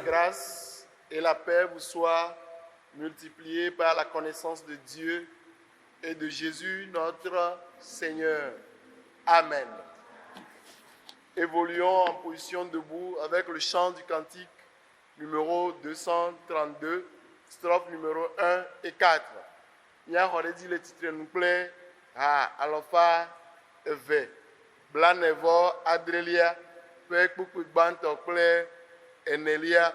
grâce et la paix vous soient multipliées par la connaissance de Dieu et de Jésus notre Seigneur. Amen. Évoluons en position debout avec le chant du cantique numéro 232, strophe numéro 1 et 4. Míaxɔ ɖe edzi le tsitrenu kple ha alafa eve blaene vɔ adrelia ƒe kpukpui gbãtɔ kple enelia.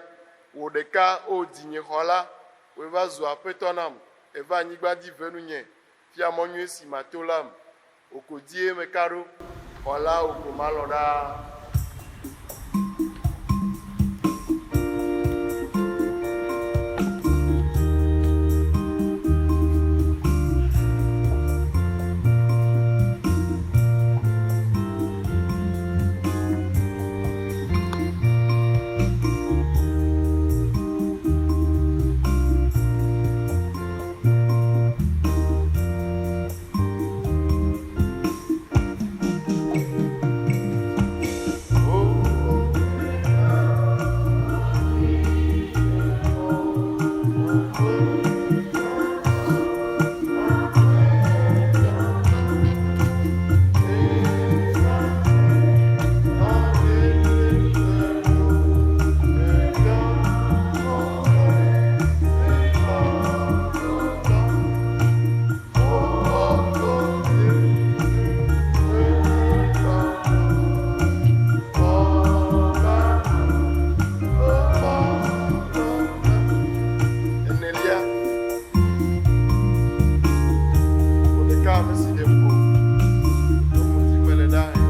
Wò ɖeka, O dzinyexɔla, wòe va zu aƒetɔ nam, èva anyigba dzi ve nunye, fia mɔ nyui si mato lam. Wò ko dzie meka ɖo, xɔla wò ko malɔ̃ ɖaa. Enelia, wò ɖeka ame si ɖem ko, ɖo mo dzi mele ɖa he.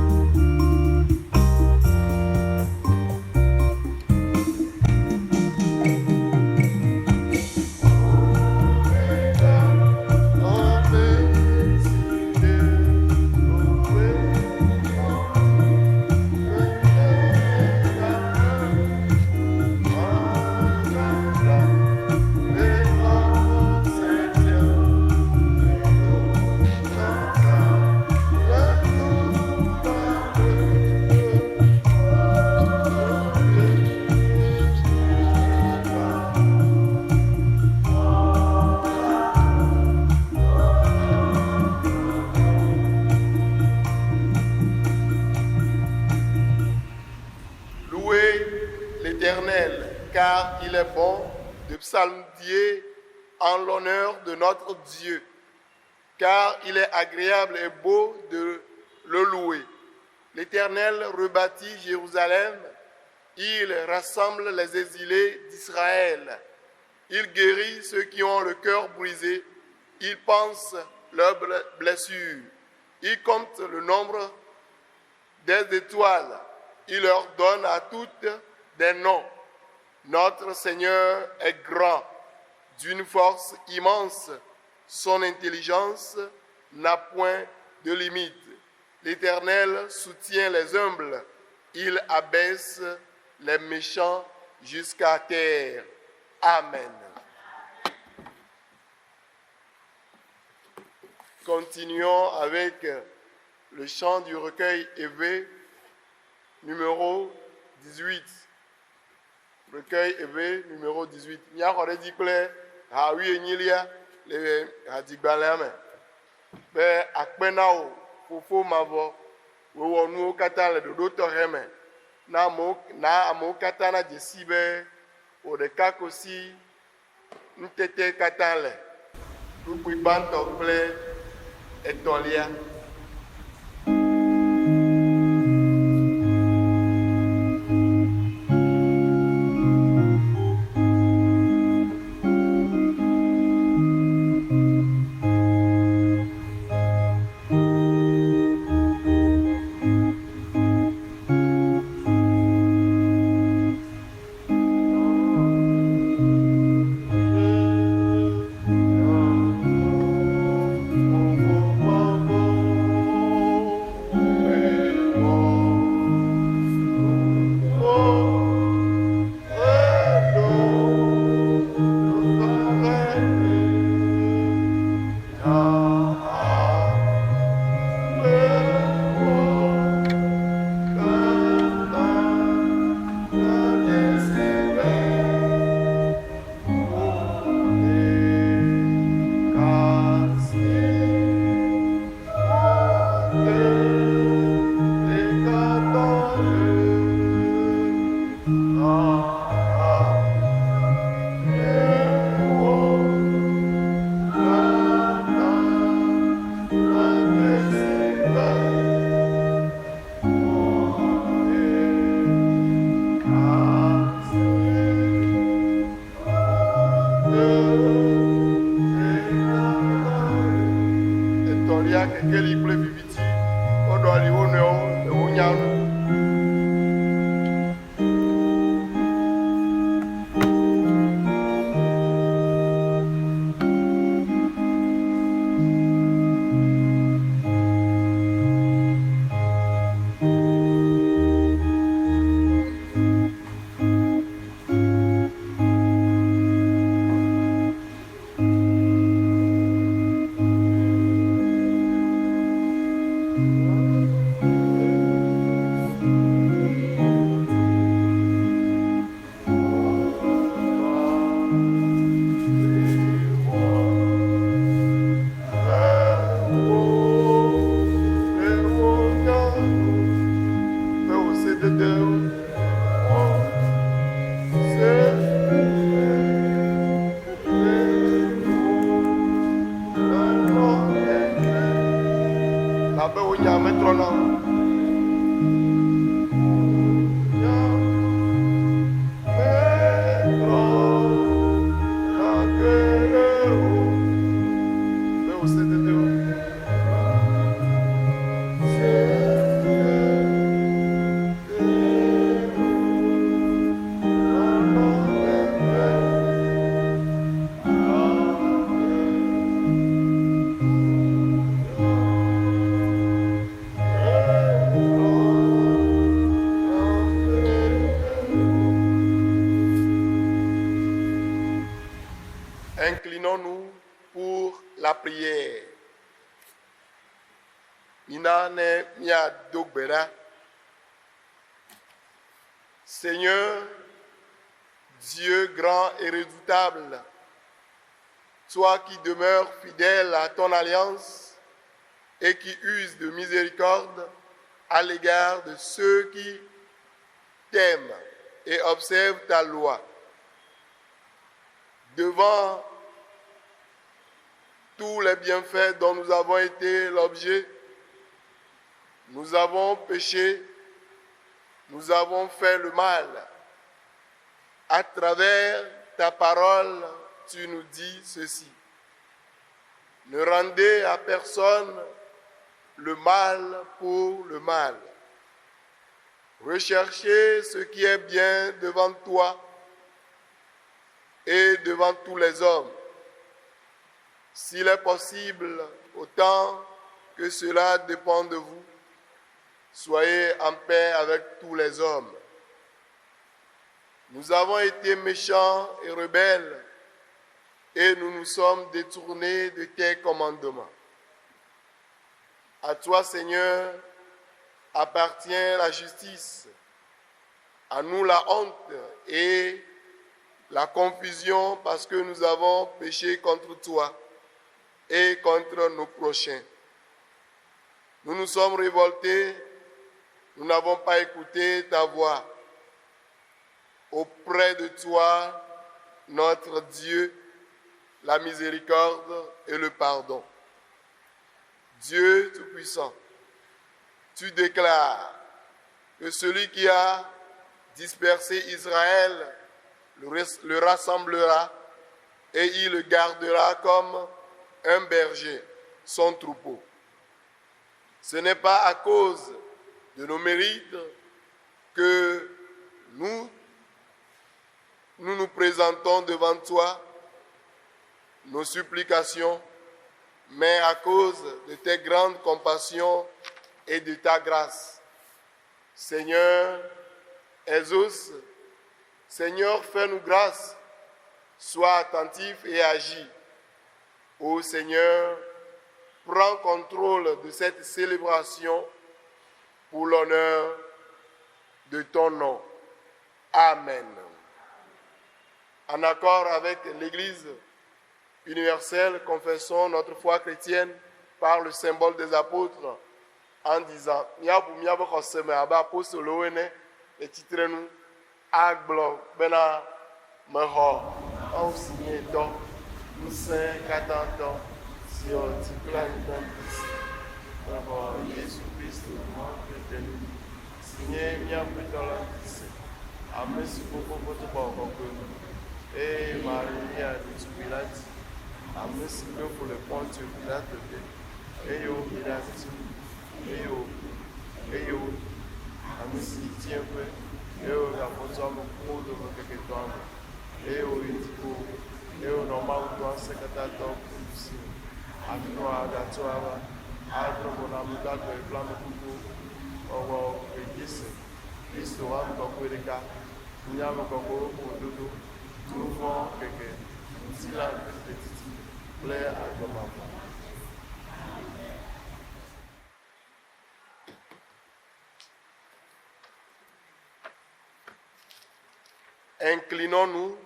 Louez l'Éternel, car il est bon, de psalmodier en l'honneur de notre Dieu, car il est agréable et beau de le louer. L'Éternel rebâtit Jérusalem, il rassemble les exilés d'Israël. Il guérit ceux qui ont le cœur brisé, il pense leurs blessures. Il compte le nombre des étoiles, il leur donne à toutes des noms. Notre Seigneur est grand, d'une force immense. Son intelligence n'a point de limite. L'Éternel soutient les humbles, il abaisse les méchants jusqu'à terre. Amen. Continuons avec le chant du recueil EV numéro 18. Recueil EV numéro 18. Míaxɔ ɖe edzi kple ha wuienyilia le hadzigbalẽa me be akpe na wò fofo mavɔ wòwɔ nuwo katã le ɖoɖo tɔxɛ me na amewo na amewo katã nadze sii be wò ɖeka ko si ŋutete katã le. Kpukpui gbãtɔ kple etɔ̃lia. Etɔ̃lia, kekeli kple viviti woɖɔli wo nɔewo le wo nya nu. Labe wò nya metrɔna o. Nya metrɔna gbeɖe o. Be wò sededewo. Inclinons-nous pour la prière. Mina ne míado gbe ɖa. Seigneur, Dieu grand et redoutable, toi qui demeures fidèle à ton alliance et qui uses de miséricorde à l'égard de ceux qui t'aiment et observent ta loi. Devant tous les bienfaits dont nous avons été l'objet, nous avons péché, nous avons fait le mal. À travers ta parole, tu nous dis ceci. Ne rendez à personne le mal pour le mal. Recherchez ce qui est bien devant toi et devant tous les hommes. S'il est possible, autant que cela dépend de vous, soyez en paix avec tous les hommes. Nous avons été méchants et rebelles et nous nous sommes détournés de tes commandements. À toi, Seigneur, appartient la justice, à nous la honte et la confusion parce que nous avons péché contre toi et contre nos prochains. Nous nous sommes révoltés, nous n'avons pas écouté ta voix. Auprès de toi, notre Dieu, la miséricorde et le pardon. Dieu Tout-Puissant, tu déclares que celui qui a dispersé Israël le rassemblera et il le gardera comme un berger son troupeau. Ce n'est pas à cause de nos mérites que nous nous, nous présentons devant toi, nos supplications, mais à cause de tes grandes compassions et de ta grâce. Seigneur, exauce. Seigneur, fais-nous grâce. Sois attentif et agis. Ô Seigneur, prends contrôle de cette célébration pour l'honneur de ton nom. Amen. En accord avec l'Église universelle, confessons notre foi chrétienne par le symbole des apôtres en disant míabu míaƒe xɔse me abe apostolowo ene le tsitrenu agblɔ bena mexɔ Mawu si nye Tɔ́, ŋusẽkatãtɔ, si wɔ dzi kple anyigba dzi se. Mexɔ Yesu Kristo, Mawu ƒe Tenuvi, si nye mía Aƒetɔ la dzi se, ame si Fofo ƒe Gbɔgbɔ Kɔkɔe me, eye Maria ɖetugbi la dzi, ame si kpe fu le Pontio Pilato te. eye wohee ɖe ati ŋu, eye wòku, eye woɖi ame si yi tsiẽƒe, eye wògafɔ tso ame kukuwo dome ŋkeke etɔ̃a gbe, eye wòyi dziƒo, eye wònɔ Mawu Tɔ Ŋusẽkatãtɔ ƒe nuɖusi me. Afi ma wòagatso ava adrɔ̃ ʋɔnu ame gbagbe kple ame kukuwo. Gbɔgbɔ kɔkɔe Jesu Kristo ƒe ame kɔkɔe ɖeka, si nye ame kɔkɔewo ƒe ƒomedodo, nu vɔ̃ keke, ŋutilã ƒe tsitretsitsi kple agbe mavɔ. Inclinons-nous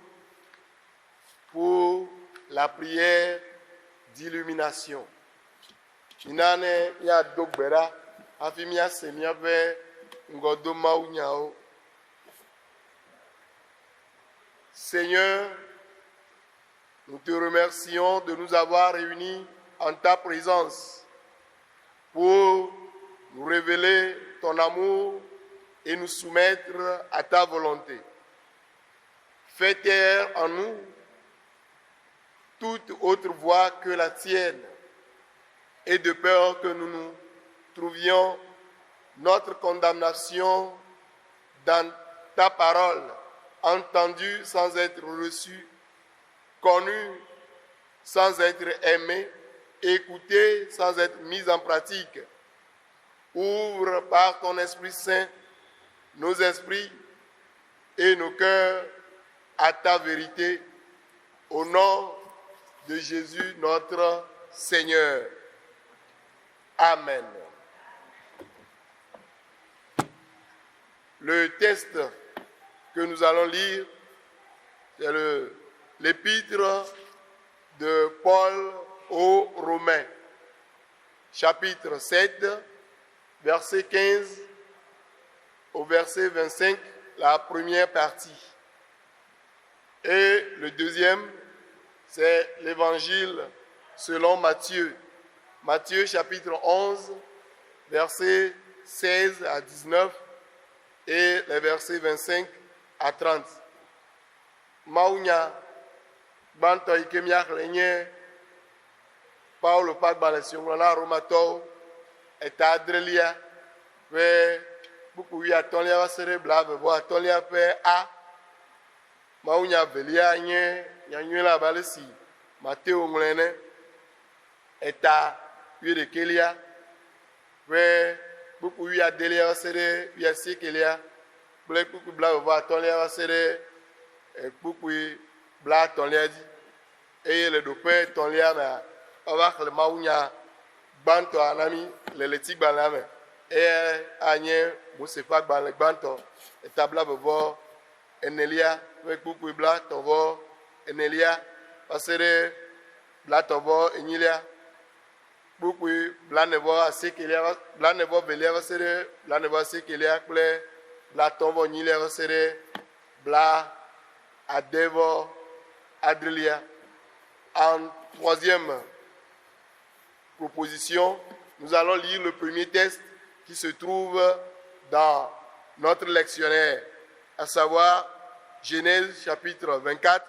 pour la prière d'illumination. Mina ne míado gbe ɖa hafi míase míaƒe ŋgɔdomawunyawo. Seigneur, nous te remercions de nous avoir réunis en ta présence pour nous révéler ton amour et nous soumettre à ta volonté. Fais taire en nous toute autre voix que la tienne et de peur que nous nous trouvions notre condamnation dans ta parole, entendue sans être reçue, connue sans être aimée, écoutée sans être mise en pratique. Ouvre par ton Esprit Saint nos esprits et nos cœurs à ta vérité, au nom de Jésus notre Seigneur. Amen. Le texte que nous allons lire, c'est l'épître de Paul aux Romains, chapitre 7, verset 15 au verset 25, la première partie. Et le deuxième, c'est l'évangile selon Matthieu. Matthieu chapitre 11, versets 16 à 19 et les versets 25 à 30. Mawunya gbãtɔ yi ke míaxlẽ nye Paulo ƒe agbalẽ si wòŋlɔ na Romatɔwo, eta adrelia ƒe kpukpui wuiatɔ̃lia va se ɖe blaeve vɔ atɔ̃lia ƒe A. Mawunya evelia nye nyanyui la abe ale si Mateo ŋlɔe ene, eta wuiɖekɛlia ƒe kpukpui wuiadelia va se ɖe wuiasiekelia kple kpukpui blaeve vɔ atɔ̃lia va se ɖe kpukpui blaetɔ̃lia dzi. Eye le ɖoƒe etɔ̃lia mea, woava xlẽ mawunya gbãtɔa na mí le ɣletigbalẽa me. Eyae anye Mose ƒe agbalẽ gbãtɔ, eta blaeve vɔ enelia ƒe kpukpui blaetɔ̃ vɔ enelia va se ɖe blaetɔ̃ vɔ enyilia, kpukpui blaene vɔ asiekelia, blaene vɔ velia va se ɖe blaene vɔ asiekelia kple blaatɔ̃ vɔ enyilia va se ɖe bla ade vɔ adrelia. En troisième proposition, nous allons lire le premier texte qui se trouve dans notre lectionnaire, à savoir Genèse chapitre 24,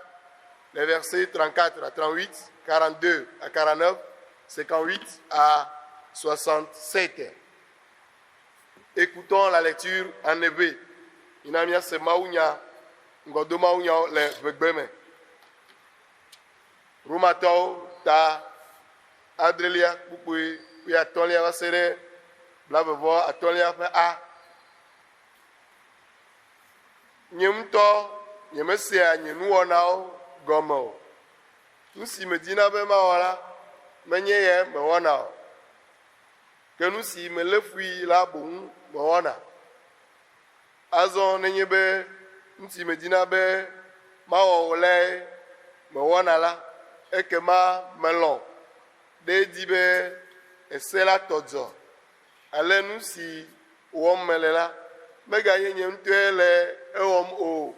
les versets 34 à 38, 42 à 49, 58 à 67. Écoutons la lecture en hébreu. Mina míase mawunya, ŋgɔdomawunyawo le ʋegbe me. Romatɔwo ta adrelia kpukpui wuiatɔ̃lia va se ɖe blaeve vɔ atɔ̃lia ƒe A. Nye ŋutɔ nyemesea nye nuwɔnawo gɔme o. Nu si medina be mawɔ la, menye ye mewɔna o. Ke nu si melé fui la boŋ mewɔna. Azɔ nenye be nu si medina be mawɔ o lae mewɔna la, ekema melɔ̃ ɖe edzi be ese la tɔ dzɔ. Ale nu si wɔm mele la, meganye nye ŋutɔe le ewɔm o,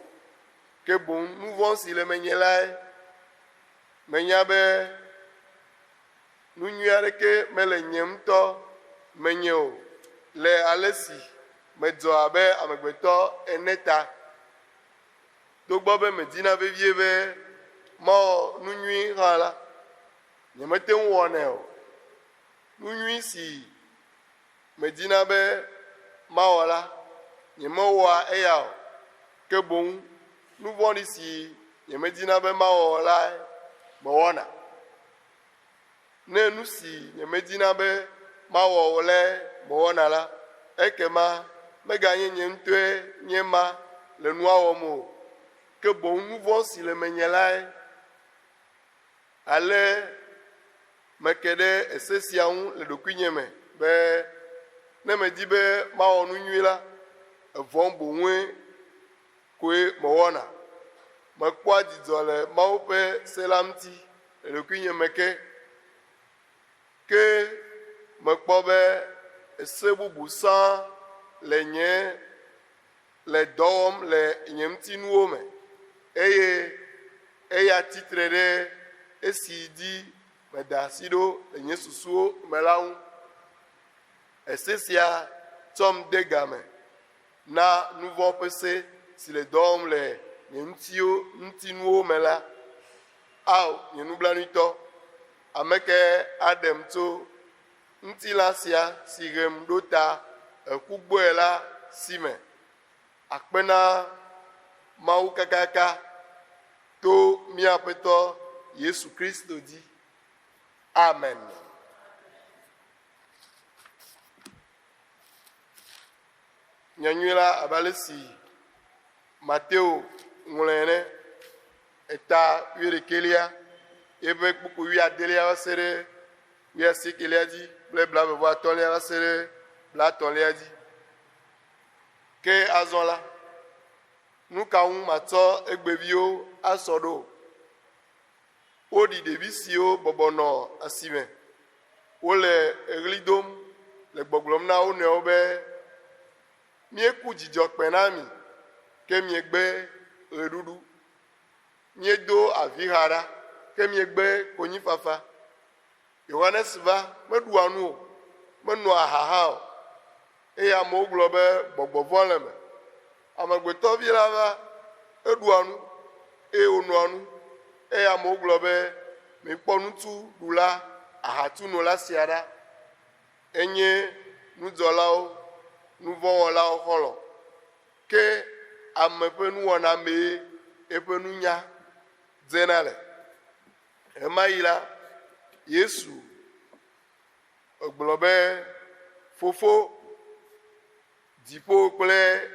ke boŋ nu vɔ̃ si le menye lae. Menya be Nu nyui aɖeke mele nye ŋutɔ menye o, le ale si medzɔ abe amegbetɔ ene ta. Togbɔ be medina vevie be mawɔ nu nyui hã la, nyemete ŋu wɔnɛ o. Nu nyui si medina be mawɔ la, nyemewɔa eya o, ke boŋ nu vɔ̃ɖi si nyemedina be mawɔ o lae mewɔna. Ne nu si nyemedina be mawɔ o lae mewɔna la, ekema meganye nye ŋutɔe nye ema le nua wɔm o, ke boŋ nu vɔ̃ si le menye lae. Ale meke ɖe ese sia ŋu le ɖokuinye me be, ne medi be mawɔ nu nyui la, evɔ̃ boŋue koe mewɔna. Mekpɔa dzidzɔ le Mawu ƒe se la ŋuti le ɖokuinye me ke. Ke mekpɔ be ese bubu sã le nye le dɔ wɔm le nye ŋutinuwo me, eye eya tsi tre ɖe esi dzi meda asi ɖo le nye susuwo me la ŋu. Ese sia tsɔm de game na nu vɔ̃ ƒe se si le dɔ wɔm le nye ŋutiwo ŋutinuwo me la. Ao, nye nublanuitɔ! Ame kae aɖem tso ŋutilã sia si hem ɖo ta eku gbɔe la si me. Akpe na Mawu kakaka to mía Aƒetɔ Yesu Kristo dzi. Amen. Nyanyui la abe ale si Mateo ŋlɔe ene, eta wuiɖekɛlia, eƒe kpukpui wuiadelia va se ɖe wuiasiekelia dzi kple blaeve-vɔ-atɔ̃lia va se ɖe blaetɔ̃lia dzi. Ke azɔ la, nu ka ŋu matsɔ egbeviwo asɔ ɖo? Woɖi ɖevi siwo bɔbɔ nɔ asime. Wole ɣli dom le gbɔgblɔm na wo nɔewo be, Míeku dzidzɔkpẽ na mi, ke miegbe ɣeɖuɖu. Míedo aviha ɖa, ke miegbe konyifafa. Yohanes va, meɖua nu o, menoa aha hã o, eye amewo gblɔ be gbɔgbɔ vɔ̃ le eme. Amegbetɔvi la va, eɖua nu, eye wònoa nu, eye amewo gblɔ be, Mikpɔ nutsuɖula ahatunola sia ɖa, enye nudzɔlawo, nuvɔ̃wɔlawo xɔlɔ̃. Ke ame ƒe nuwɔna mee eƒe nunya dzena le. Ɣemaɣi la, Yesu gblɔ be, Fofo, dziƒo kple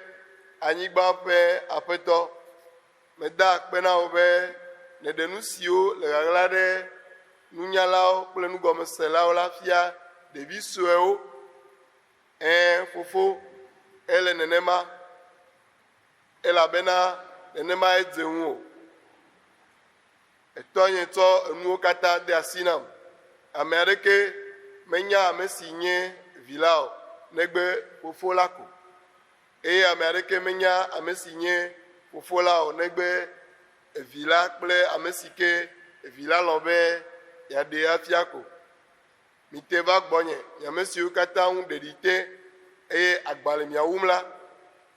anyigba ƒe Aƒetɔ, meda akpe na wò be nèɖe nu siwo le ɣaɣla ɖe nunyalawo kple nugɔmeselawo la fia ɖevi suewo. Ɛ̃, Fofo, ele nenema, elabena nenemae dze ŋuwò. Etɔnye tsɔ enuwo katã de asi nam. Ame aɖeke menya ame si nye Vi la o, negbe Fofo la ko. Eye ame aɖeke menya ame si nye Fofo la o, negbe Vi la kple ame si ke Vi la lɔ̃ be yeaɖee afia ko. Mite va gbɔnye, mi ame siwo katã ŋu ɖeɖi te, eye agba le mia wum la,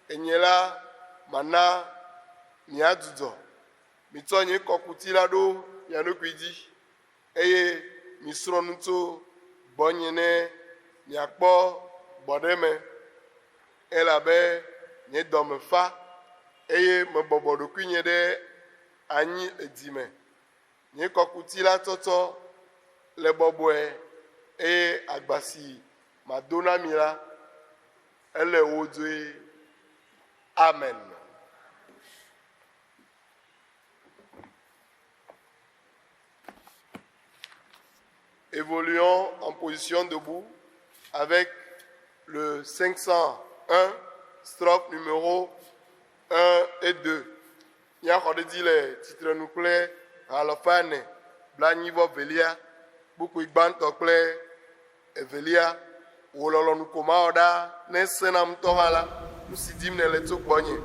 enye la mana miadzudzɔ. Mitsɔ nye kɔkuti la ɖo mia ɖokui dzi, eye misrɔ̃ nu tso gbɔnye ne miakpɔ gbɔɖeme, elabe nye dɔme fa, eye mebɔbɔ ɖokuinye ɖe anyi le dzi me. Nye kɔkuti la tsɔtsɔ le bɔbɔe, eye agba si mado na mi la, ele wodzoe. Amen. Évoluons en position debout avec le 501, strophe numéro 1 et 2. Míaxɔ ɖe edzi le tsitrenu kple ha alafa ene blaenyi-vɔ-evelia, kpukpui gbãtɔ kple evelia. Wò lɔlɔ̃nu ko mawɔ ɖaa, ne esẽ nam ŋutɔ hã la, nu si dim nèle tso gbɔnye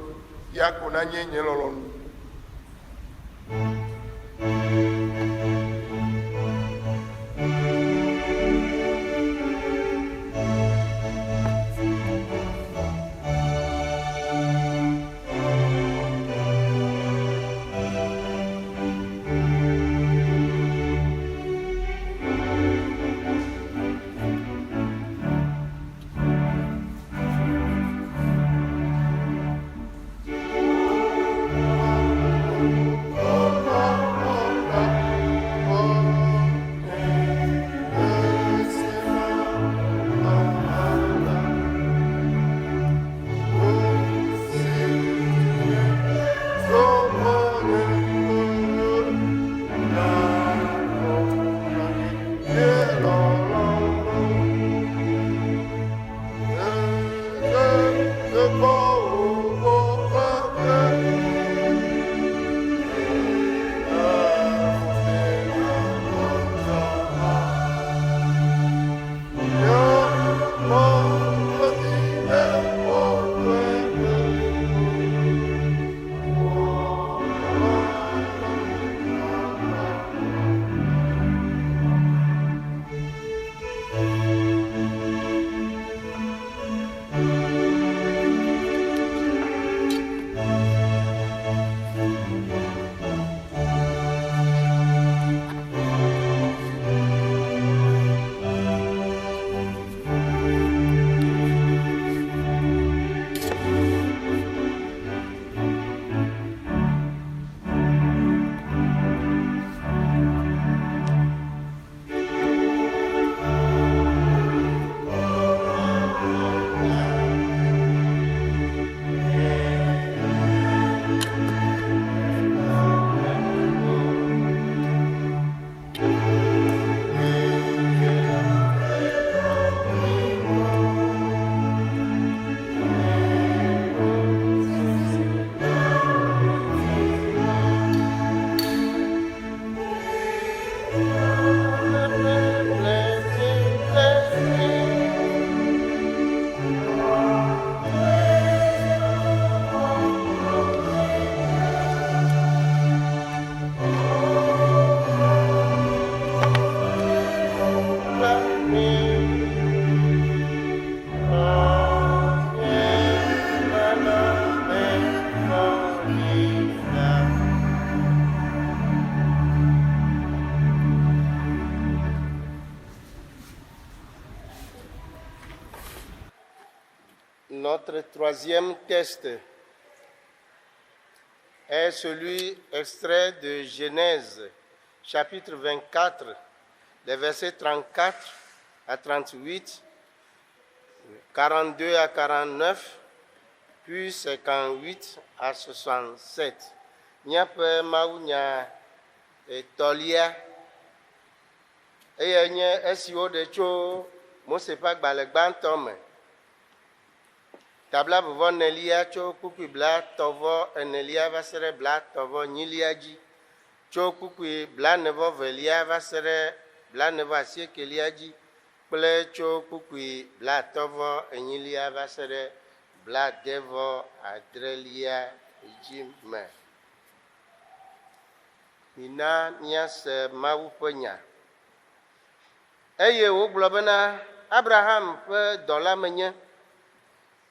ya ko nanye nye lɔlɔ̃nu. Notre troisième test est celui extrait de Genèse, chapitre 24, les versets 34 à 38, 42 à 49, puis 58 à 67. Míaƒe mawunya etɔ̃lia eyae nye esi woɖe tso Mose ƒe agbalẽ gbãtɔ me, ta blaeve vɔ enelia tso kpukpui blaetɔ̃ vɔ enelia va se ɖe blaetɔ̃ vɔ enyilia dzi, tso kpukpui blaene vɔ evelia va se ɖe blaene vɔ asiekelia dzi kple tso kpukpui blaatɔ̃ vɔ enyilia va se ɖe blaade vɔ adrelia dzi me. Mina míase Mawu ƒe nya. Eye wògblɔ bena, Abraham ƒe dɔla menye.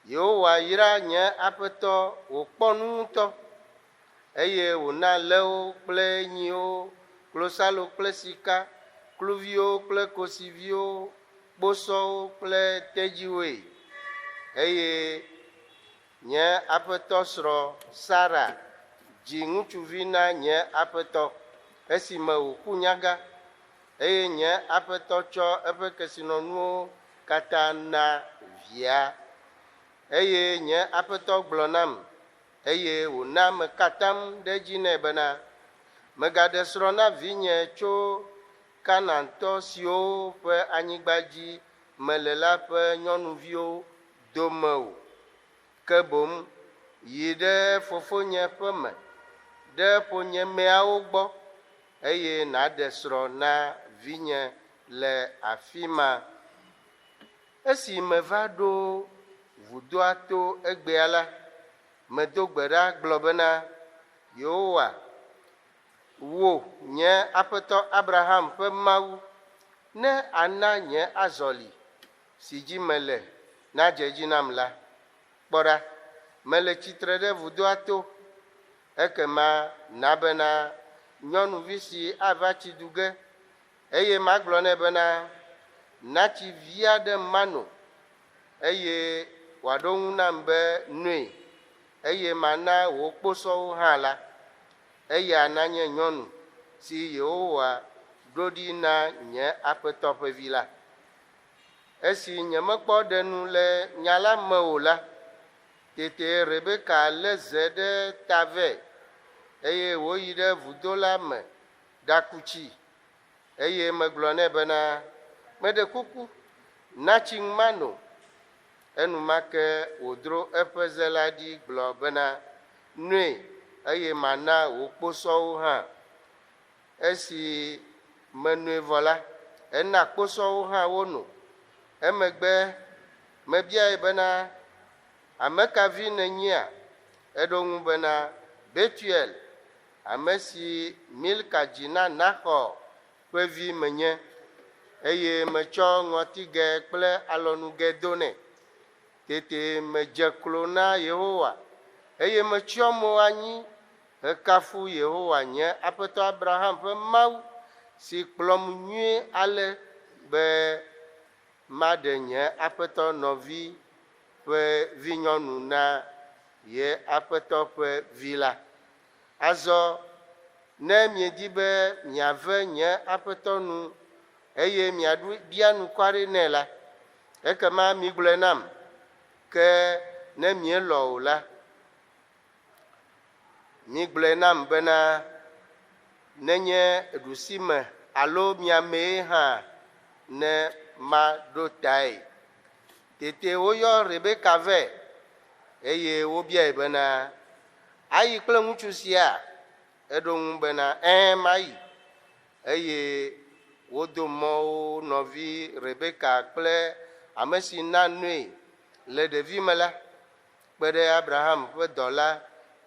Yehowa yra nye aƒetɔ wòkpɔ nu ŋutɔ, eye wòna léwo kple nyiwo, klosalo kple sika, kluviwo kple kosiviwo, kposɔwo kple tedziwoe. Eye nye aƒetɔ srɔ̃ Sara dzi ŋutsuvi na nye aƒetɔ esime wòku nyagã, eye nye aƒetɔ tsɔ eƒe kesinɔnuwo katã na via. Eye nye aƒetɔ gblɔ nam, eye wòna meka atam ɖe edzi nɛ bena, Mègaɖe srɔ̃ na vinye tso Kanaantɔ siwo ƒe anyigba dzi mele la ƒe nyɔnuviwo dome o, ke boŋ yi ɖe fofonye ƒe me, ɖe ƒonyemeawo gbɔ, eye nàɖe srɔ̃ na vinye le afi ma. Esi meva ɖo vudoa to egbea la, medo gbe ɖa gblɔ bena, Yehowa, wò, nye aƒetɔ Abraham ƒe Mawu, ne àna nye azɔli si dzi mele nadze edzi nam la, kpɔ ɖa, mele tsitre ɖe vudoa to. Ekema na bena nyɔnuvi si ava tsi du ge, eye magblɔ nɛ bena, Na tsi vi aɖem mano, eye wòaɖo ŋu nam be, Noe, eye mana wò kposɔwo hã la, eya nanye nyɔnu si Yehowa ɖo ɖi na nye aƒetɔ ƒe vi la. Esi nyemekpɔ ɖe nu le nya la me o la, tete Rebeka lé ze ɖe ta vɛ, eye wòyi ɖe vudo la me ɖaku tsi. Eye megblɔ nɛ bena, Meɖe kuku, na tsim mano. Enumake wòdro eƒe ze la ɖi gblɔ bena, Noe, eye mana wò kposɔwo hã. Esi menoe vɔ la, ena kposɔwo hã wono. Emegbe mebiae bena, Ame ka vi nènyea? Eɖo ŋu bena, Betuel, ame si Milka dzi na Naxor ƒe vi menye. Eye metsɔ ŋɔtigɛ kple alɔnugɛ do nɛ. Tete medze klo na Yehowa, eye metsyɔ mo anyi hekafu Yehowa nye aƒetɔ Abraham ƒe Mawu, si kplɔm nyuie ale be maɖe nye aƒetɔ nɔvi ƒe vinyɔnu na ye aƒetɔ ƒe vi la. Azɔ ne miedi be miave nye aƒetɔ nu eye miaɖia anukware nɛ la, ekema migblɔe nam, ke ne mielɔ̃ o la, Migblɔe nam bena, nenye ɖusime alo miamee hã, ne maɖo tae. Tete woyɔ Rebeka vɛ, eye wobiae bena, Àyi kple ŋutsu sia? Eɖo ŋu bena, Ẽ, mayi. Eye wodo mɔ wo nɔvi Rebeka kple ame si na noe le ɖevime la, kpe ɖe Abraham ƒe dɔla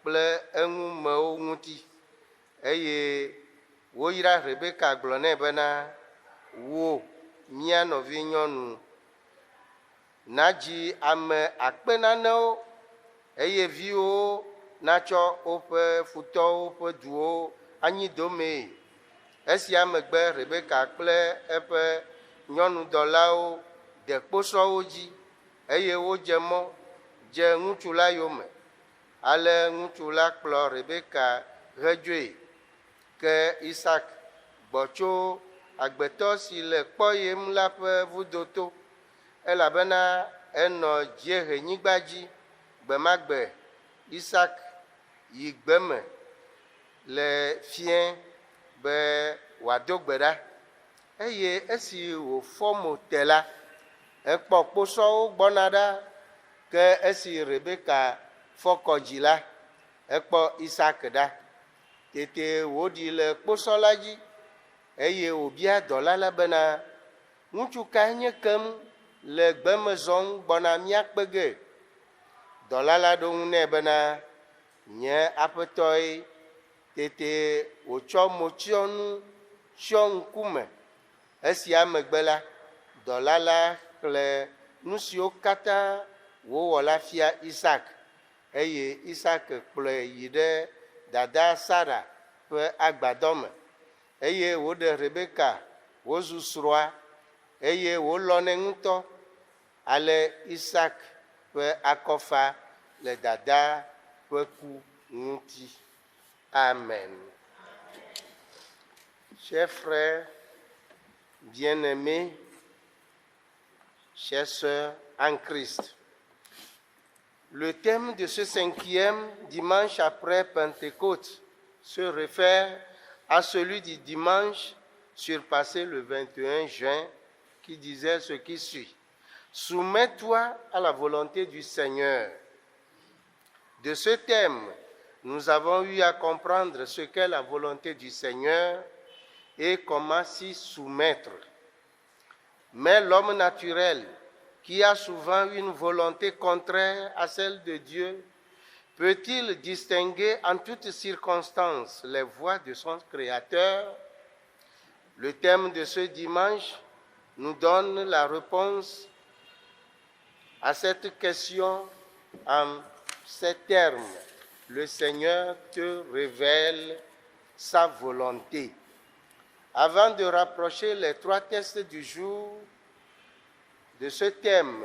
kple eŋumewo ŋuti. Eye woyra Rebeka gblɔ nɛ bena, Wò, mía nɔvinyɔnu, nadzi ame akpe nanewo, eye viwòwo natsɔ woƒe futɔwo ƒe duwo anyi domee. Esia megbe Rebeka kple eƒe nyɔnudɔlawo de kposɔwo dzi, eye wodze mɔ. dze ŋutsu la yome. Ale ŋutsu la kplɔ Rebeka hedzoe. Ke Isak gbɔ tso agbetɔ si le kpɔyem la ƒe vudo to, elabena enɔ dziehenyigba dzi. Gbe ma gbe Isak yi gbe me le fiẽ be wòado gbe ɖa. Eye esi wòfɔ mo te la, ekpɔ kposɔwo gbɔna ɖa. Ke esi Rebeka fɔ kɔ dzi la, ekpɔ Isak ɖa. Tete wòɖi le kposɔ la dzi, eye wòbia dɔla la bena, Ŋutsu kae nye kem le gbe me zɔm gbɔna mía kpe ge? Dɔla la ɖo ŋu nɛ bena, Nye aƒetɔe. Tete wòtsɔ motsyɔnu tsyɔ ŋkume. Esia megbe la, dɔla la xlẽ nu siwo katã wòwɔ la fia Isak, eye Isak kplɔe yi ɖe dadaa Sara ƒe agbadɔ me. Eye wòɖe Rebeka wòzu srɔ̃a, eye wòlɔ̃nɛ ŋutɔ. Ale Isak ƒe akɔ fa le dadaa ƒe ku ŋuti. Amen. Chers frères bien-aimés, chères sœurs en Christ, le thème de ce cinquième dimanche après Pentecôte se réfère à celui du dimanche surpassé le 21 juin qui disait ce qui suit. Soumets-toi à la volonté du Seigneur. De ce thème, nous avons eu à comprendre ce qu'est la volonté du Seigneur et comment s'y soumettre. Mais l'homme naturel, qui a souvent une volonté contraire à celle de Dieu, peut-il distinguer en toutes circonstances les voies de son Créateur Le thème de ce dimanche nous donne la réponse à cette question en ces termes. Le Seigneur te révèle sa volonté. Avant de rapprocher les trois tests du jour de ce thème,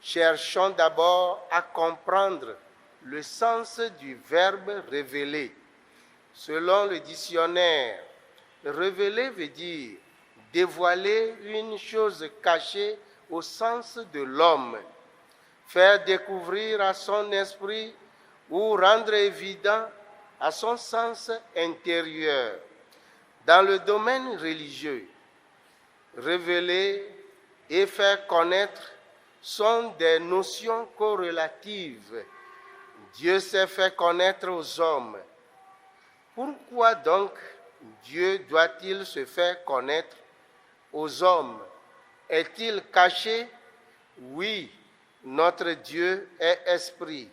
cherchons d'abord à comprendre le sens du verbe révéler. Selon le dictionnaire, révéler veut dire dévoiler une chose cachée au sens de l'homme, faire découvrir à son esprit ou rendre évident à son sens intérieur. Dans le domaine religieux, révéler et faire connaître sont des notions corrélatives. Dieu s'est fait connaître aux hommes. Pourquoi donc Dieu doit-il se faire connaître aux hommes Est-il caché Oui, notre Dieu est esprit.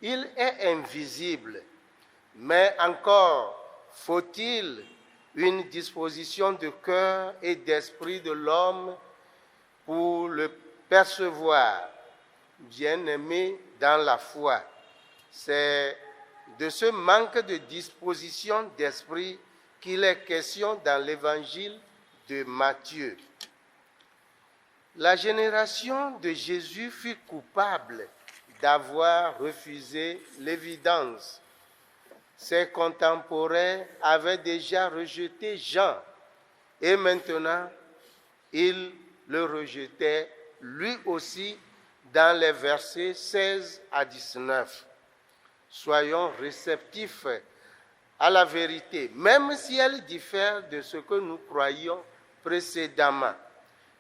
Il est invisible. Mais encore faut-il une disposition de cœur et d'esprit de l'homme pour le percevoir, bien-aimé dans la foi. C'est de ce manque de disposition d'esprit qu'il est question dans l'évangile de Matthieu. La génération de Jésus fut coupable d'avoir refusé l'évidence. Ses contemporains avaient déjà rejeté Jean et maintenant il le rejetait lui aussi dans les versets 16 à 19. Soyons réceptifs à la vérité, même si elle diffère de ce que nous croyions précédemment.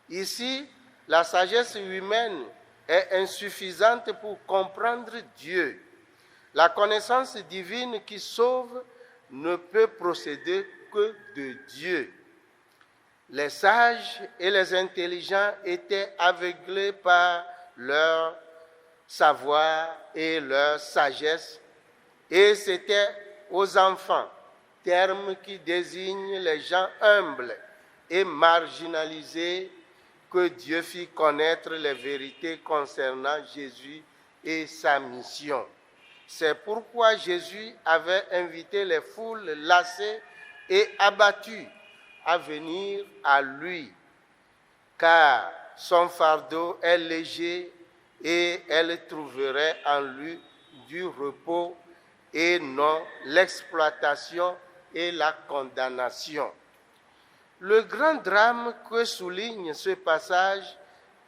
Ici, la sagesse humaine est insuffisante pour comprendre Dieu. La connaissance divine qui sauve ne peut procéder que de Dieu. Les sages et les intelligents étaient aveuglés par leur savoir et leur sagesse, et c'était aux enfants, terme qui désigne les gens humbles et marginalisés, que Dieu fit connaître les vérités concernant Jésus et sa mission. C'est pourquoi Jésus avait invité les foules lassées et abattues à venir à lui, car son fardeau est léger Et elle trouverait en lui du repos et non l'exploitation et la condamnation. Le grand drame que souligne ce passage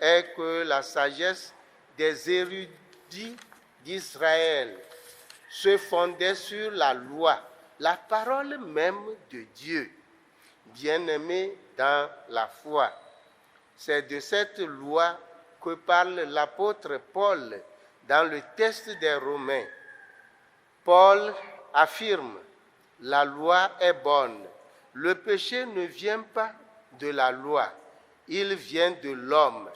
est que la sagesse des érudits d'Israël se fondait sur la loi, la parole même de Dieu, bien-aimé dans la foi. C'est de cette loi que parle l'apôtre Paul dans le texte des Romains. Paul affirme, la loi est bonne. Le péché ne vient pas de la loi, il vient de l'homme,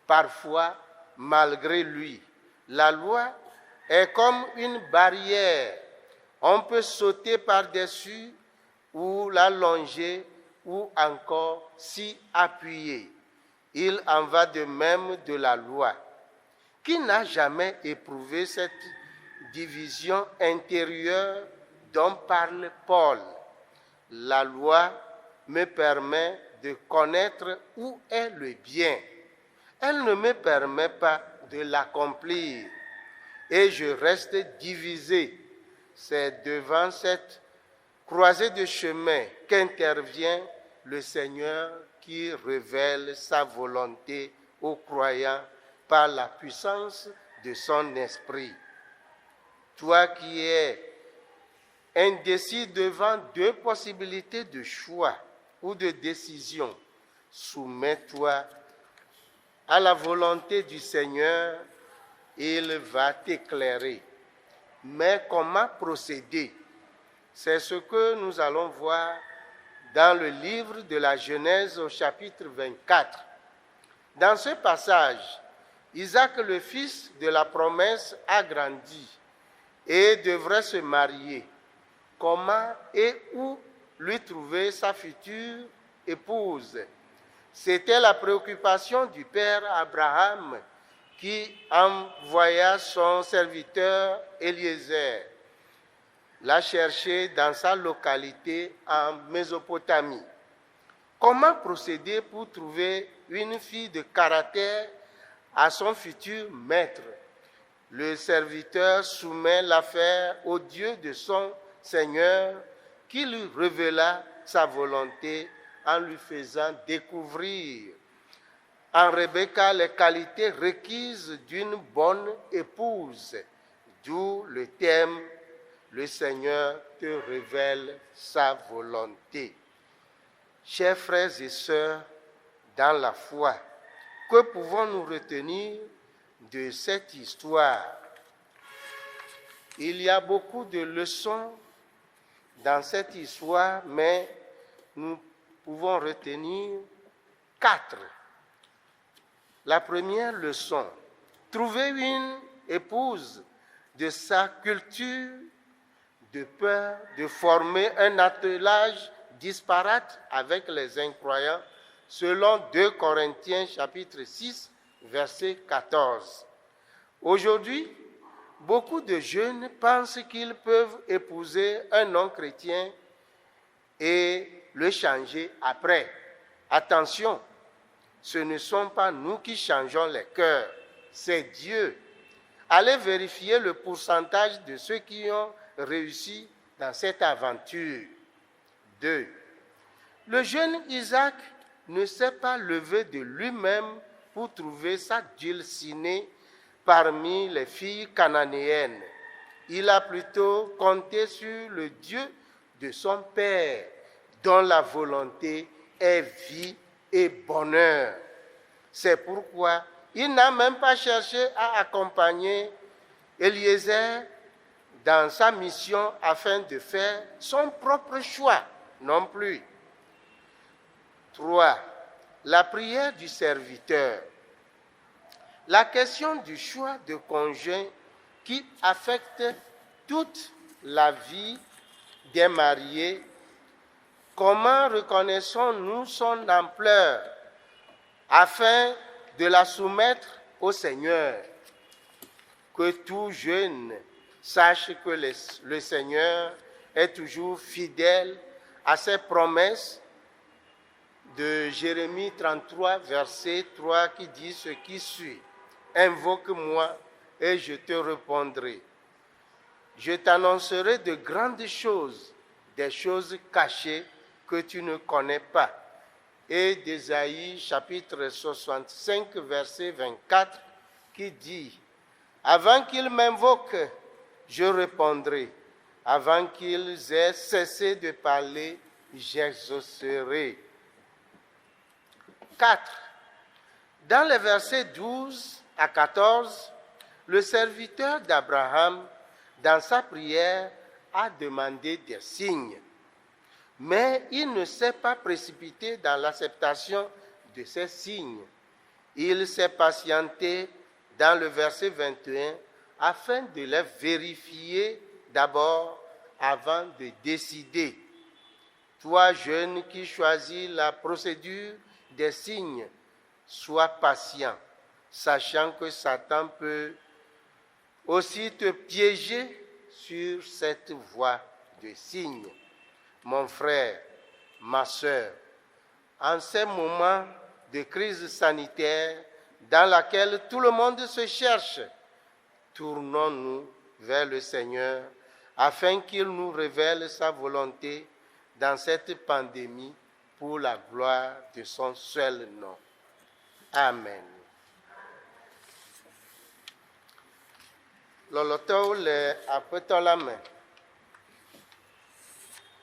parfois malgré lui. La loi est comme une barrière. On peut sauter par-dessus ou la longer ou encore s'y appuyer. Il en va de même de la loi. Qui n'a jamais éprouvé cette division intérieure dont parle Paul? La loi me permet de connaître où est le bien. Elle ne me permet pas de l'accomplir. Et je reste divisé. C'est devant cette croisée de chemin qu'intervient le Seigneur qui révèle sa volonté aux croyants par la puissance de son esprit. Toi qui es indécis devant deux possibilités de choix ou de décision, soumets-toi à la volonté du Seigneur, il va t'éclairer. Mais comment procéder? C'est ce que nous allons voir dans le livre de la Genèse au chapitre 24. Dans ce passage, Isaac, le fils de la promesse, a grandi et devrait se marier. Comment et où lui trouver sa future épouse? C'était la préoccupation du père Abraham qui envoya son serviteur Eliezer la chercher dans sa localité en Mésopotamie. Comment procéder pour trouver une fille de caractère à son futur maître? Le serviteur soumet l'affaire au Dieu de son Seigneur qui lui révéla sa volonté en lui faisant découvrir en Rebecca les qualités requises d'une bonne épouse, d'où le thème Le Seigneur te révèle sa volonté. Chers frères et sœurs dans la foi, que pouvons-nous retenir de cette histoire? Il y a beaucoup de leçons dans cette histoire, mais nous pouvons retenir 4. La première leçon, trouver une épouse de sa culture, de peur de former un attelage disparate avec les incroyants, selon 2 Corinthiens chapitre 6, verset 14. Aujourd'hui, beaucoup de jeunes pensent qu'ils peuvent épouser un non-chrétien et le changer après. Attention, ce ne sont pas nous qui changeons les cœurs, c'est Dieu. Allez vérifier le pourcentage de ceux qui ont réussi dans cette aventure. 2. Le jeune Isaac ne s'est pas levé de lui-même pour trouver sa dulcinée parmi les filles cananéennes. Il a plutôt compté sur le Dieu de son père, dont la volonté est vie et bonheur. C'est pourquoi il n'a même pas cherché à accompagner Eliezer dans sa mission afin de faire son propre choix non plus. 3. La prière du serviteur. La question du choix de conjoint qui affecte toute la vie des mariés, comment reconnaissons-nous son ampleur afin de la soumettre au Seigneur? Que tout jeune sache que le Seigneur est toujours fidèle à ses promesses de Jérémie 33, verset 3 qui dit ce qui suit. Invoque-moi et je te répondrai. Je t'annoncerai de grandes choses, des choses cachées que tu ne connais pas. Et d'Ésaïe chapitre 65 verset 24 qui dit, Avant qu'ils m'invoquent, je répondrai. Avant qu'ils aient cessé de parler, j'exaucerai. 4. Dans les versets 12 à 14, le serviteur d'Abraham, dans sa prière, a demandé des signes. Mais il ne s'est pas précipité dans l'acceptation de ces signes. Il s'est patienté dans le verset 21 afin de les vérifier d'abord avant de décider. Toi, jeune qui choisis la procédure des signes, sois patient, sachant que Satan peut aussi te piéger sur cette voie de signes. Mon frère, ma sœur, en ces moments de crise sanitaire dans laquelle tout le monde se cherche, tournons-nous vers le Seigneur afin qu'il nous révèle sa volonté dans cette pandémie pour la gloire de son seul nom. Amen. Lɔlɔtɔwo le Aƒetɔ la me.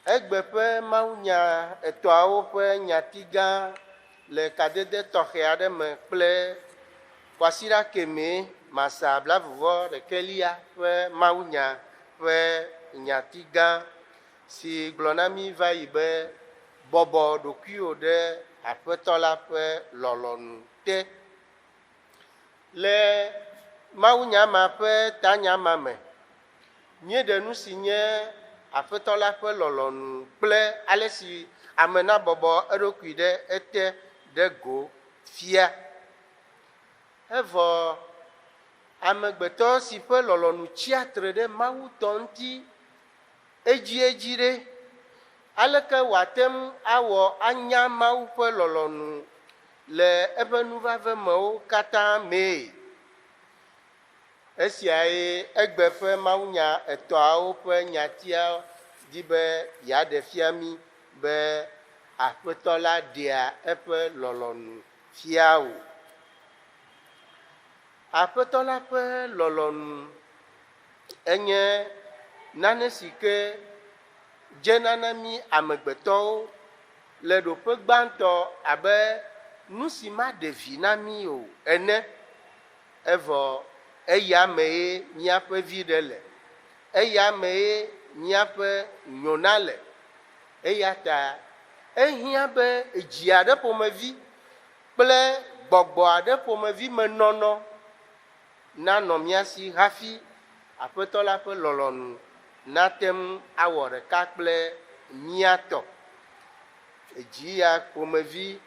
Egbe ƒe mawunya etɔ̃awo ƒe nyati gã le kadede tɔxɛ aɖe me kple kwasiɖa kemɛ masa blavuvɔ ɖekɛlia ƒe mawunya ƒe nyati gã si gblɔ na mí va yi be bɔbɔ ɖokuiwò ɖe Aƒetɔ la ƒe lɔlɔ̃nu te. Le mawunya ma ƒe tanya ma me, míeɖe nu si nye Aƒetɔ la ƒe lɔlɔ̃nu kple ale si ame nabɔbɔ eɖokui ɖe ete ɖe go fia. Evɔ amegbetɔ si ƒe lɔlɔ̃nu tsia tre ɖe Mawu tɔ ŋuti edziedzi ɖe, aleke wòate ŋu awɔ anya Mawu ƒe lɔlɔ̃nu le eƒe nuvavemewo katã mee? Esiae egbe ƒe mawunya etɔ̃awo ƒe nyatia di be yeaɖe fia mí be Aƒetɔ la ɖea eƒe lɔlɔ̃nu fia wò. Aƒetɔ la ƒe lɔlɔ̃nu enye nane si ke dzena na mí amegbetɔwo le ɖoƒe gbãtɔ abe nu si maɖe vi na mí o ene. Evɔ eya mee míaƒe viɖe le, eya mee míaƒe nyona le. Eya ta ehiã be dzi aɖe ƒomevi kple gbɔgbɔ aɖe ƒomevi me nɔnɔ nanɔ mía si hafi Aƒetɔ la ƒe lɔlɔ̃nu nate ŋu awɔ ɖeka kple mía tɔ. Dzi ya ƒomevi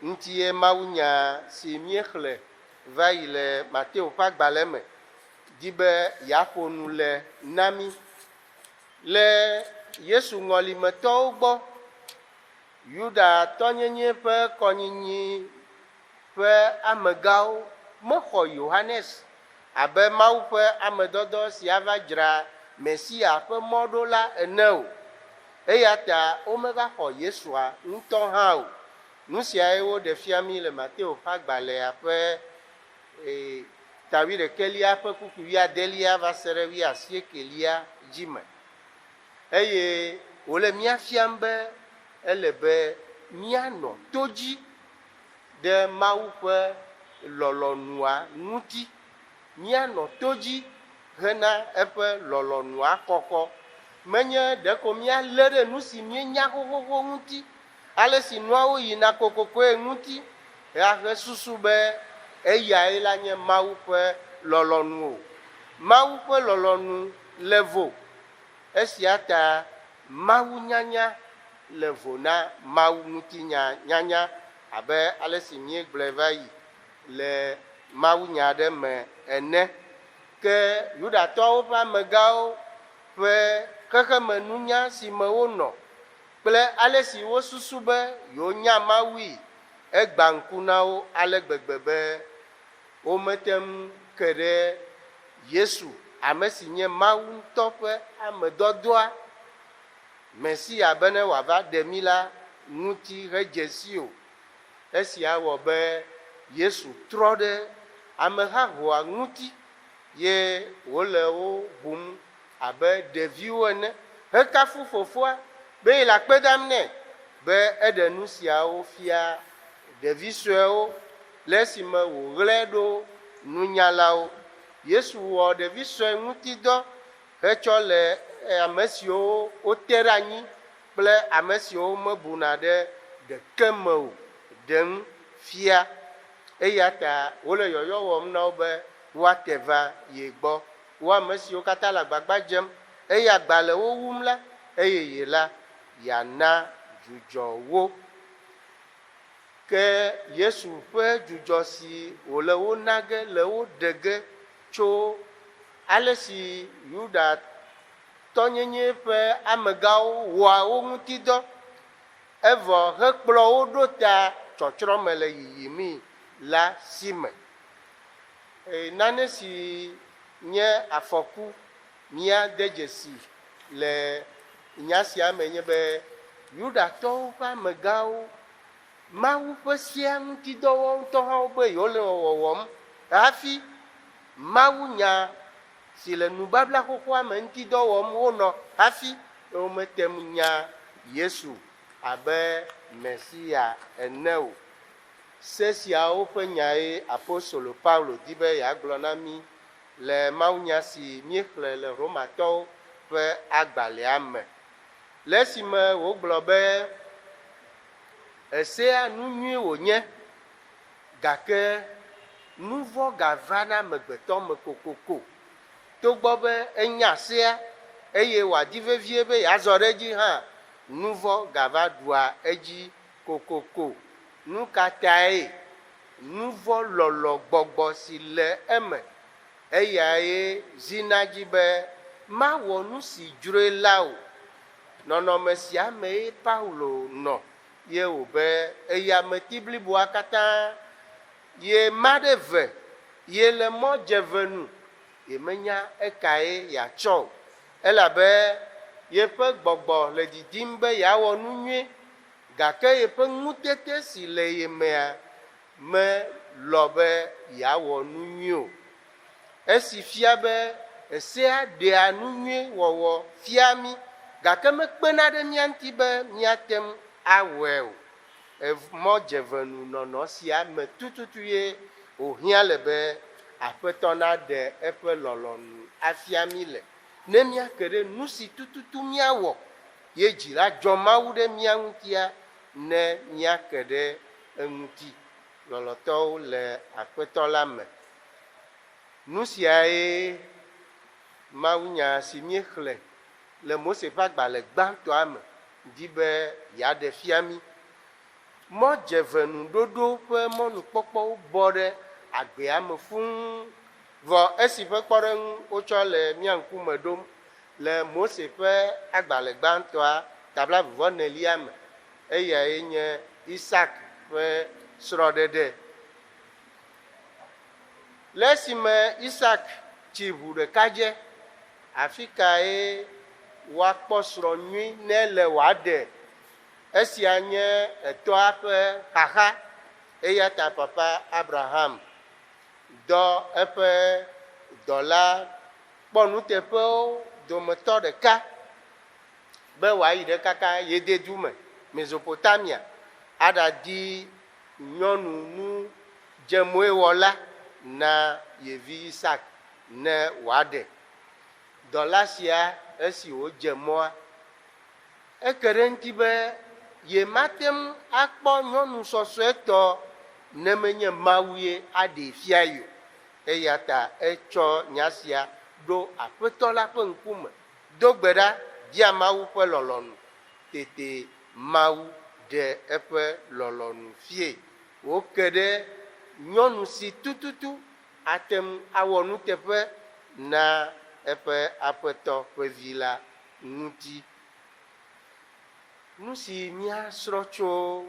ŋutie mawunya si míexlẽ va yi le Mateo ƒe agbalẽ me di be yeaƒo nu le na mí. Le Yesu ŋɔlimetɔwo gbɔ, Yudatɔnyenye ƒe kɔnyinyi ƒe amegãwo mexɔ Yohanes abe Mawu ƒe amedɔdɔ si ava dzra Mesia ƒe mɔ ɖo la ene o. Eya ta womeva xɔ Yesua ŋutɔ hã o. Nu siae woɖe fia mí le Mateo ƒe agbalẽa ƒe ta wuiɖekɛlia ƒe kpukpui wuiadelia va se ɖe wuiasiekelia dzi me. Eye wòle mía fiam be ele be míanɔ to dzi ɖe Mawu ƒe lɔlɔ̃nua ŋuti, míanɔ to dzi hena eƒe lɔlɔ̃nua kɔkɔ. Menye ɖeko míalé ɖe nu si míenya xoxoxo ŋuti, ale si nuawo yina kokokoe ŋuti ahe susu be eyae la nye Mawu ƒe lɔlɔ̃nu o. Mawu ƒe lɔlɔ̃nu le vo. Esia ta Mawu nyanya le vo na Mawu ŋutinya nyanya abe ale si míegblɔe va yi le mawunya aɖe me ene. Ke Yudatɔawo ƒe amegãwo ƒe xexemenunya si me wonɔ kple ale si wosusu be yewonya Mawui egbã ŋku na wo ale gbegbe be Womete ŋu ke ɖe Yesu, ame si nye Mawu ŋutɔ ƒe amedɔdɔa, Mesia bene wòava ɖe mí la ŋuti hedze sii o. Esia wɔ be Yesu trɔ ɖe ameha hoa ŋuti ye wòle wo bum abe ɖeviwo ene hekafu Fofoa be yele akpe dam nɛ be eɖe nu siawo fia ɖevi suewo le esime wòɣlae ɖo nunyalawo. Yesu wɔ ɖevi sue ŋuti dɔ hetsɔ le ame siwo wote ɖe anyi kple ame siwo womebuna ɖe ɖeke me o ɖem fia. Eya ta wole yɔyɔ wɔm na wo be woate va ye gbɔ. Wo ame siwo katã le agbagba dzem eye agba le wo wum la, eye ye la, yeana dzudzɔ wo. Ke Yesu ƒe dzudzɔ si wòle wo na ge le wo ɖe ge tso ale si Yudatɔnyenye ƒe amegãwo wɔa wo ŋuti dɔ evɔ hekplɔ wo ɖo ta tsɔtsrɔ̃ me le yiyimii la si me. Nane si nye afɔku míade dzesi le nya sia me nye be Yudatɔwo ƒe amegãwo, Mawu ƒe Sea ŋuti dɔwɔwo ŋutɔ hã wobe yewole wɔwɔm hafi mawunya si le Nubabla Xoxoa me ŋuti dɔ wɔm wonɔ hafi womete ŋu nya Yesu abe Mesia ene o. Se siawo ƒe nyae apostolo Paulo di be yeagblɔ na mí le mawunya si míexlẽ le Romatɔwo ƒe agbalẽa me, le esime wògblɔ be, Esea nu nyui wònye, gake nu vɔ̃ gavana amegbetɔ me kokoko. Togbɔ be enya sea eye wòadi vevie be yeazɔ ɖe edzi hã, nu vɔ̃ gava ɖua edzi kokoko. Nu ka tae? Nu vɔ̃ lɔlɔ̃ gbɔgbɔ si le eme, eyae zina dzi be mawɔ nu si dzroe la o. Nɔnɔme sia mee Paulo nɔ ye wòbe eyameti bliboa katã ye ma ɖe ve ye le mɔ dzeve nu, yemenya ekae yeatsɔ o, elabe yeƒe gbɔgbɔ le didim be yeawɔ nu nyui, Gake yeƒe ŋutete si le ye mea melɔ̃ be yeawɔ nu nyui o. Esi fia be esea ɖea nu nyui wɔwɔ fiaa mí, gake mekpena ɖe mía ŋuti be míate ŋu awɔe o. Mɔ dzevenu nɔnɔ sia me tututu ye wòhiã le be Aƒetɔ naɖe eƒe lɔlɔ̃nu afia mí le, ne míake ɖe nusi tututu míawɔ Ye dzi la dzɔ Mawu ɖe mía ŋutia, ne míake ɖe eŋuti, lɔlɔ̃tɔwo le Aƒetɔ la me. Nusiae mawunya si míexlẽ le Mose ƒe agbalẽ gbãtɔa me di be yeaɖe fia mí. Mɔ dzevenuɖoɖo ƒe mɔnukpɔkpɔwo bɔ ɖe agbea me fũu. Vɔ esi ƒe kpɔɖeŋu wotsɔ le mía ŋkume ɖom le Mose ƒe agbalẽ gbãtɔa ta blaeve-vɔ-enelia me, eyae nye Isak ƒe srɔ̃ɖeɖe. Le esime Isak tsi ʋu ɖekadze, afi kae woakpɔ srɔ̃ nyui nɛ le wòaɖe? Esia nye etɔa ƒe xaxa, eya ta Papa Abraham dɔ eƒe dɔla kpɔnuteƒewo dometɔ ɖeka be wòayi ɖe kaka ye dedu me, Mesopotamia, aɖadi nyɔnu nu dzemoewɔla na ye vi Isak ne wòaɖe. Dɔla sia esi wòdze mɔa, Eke ɖe eŋuti be yemate ŋu akpɔ nyɔnu sɔsɔetɔ ne menye Mawu ye aɖee fia ye o. Eya ta etsɔ nya sia ɖo Aƒetɔ la ƒe ŋkume, do gbe ɖa bia Mawu ƒe lɔlɔ̃nu. Tete Mawu ɖe eƒe lɔlɔ̃nu fiae wòke ɖe nyɔnu si tututu ate ŋu awɔ nuteƒe na eƒe aƒetɔ ƒe vi la ŋuti. Nu si míasrɔ̃ tso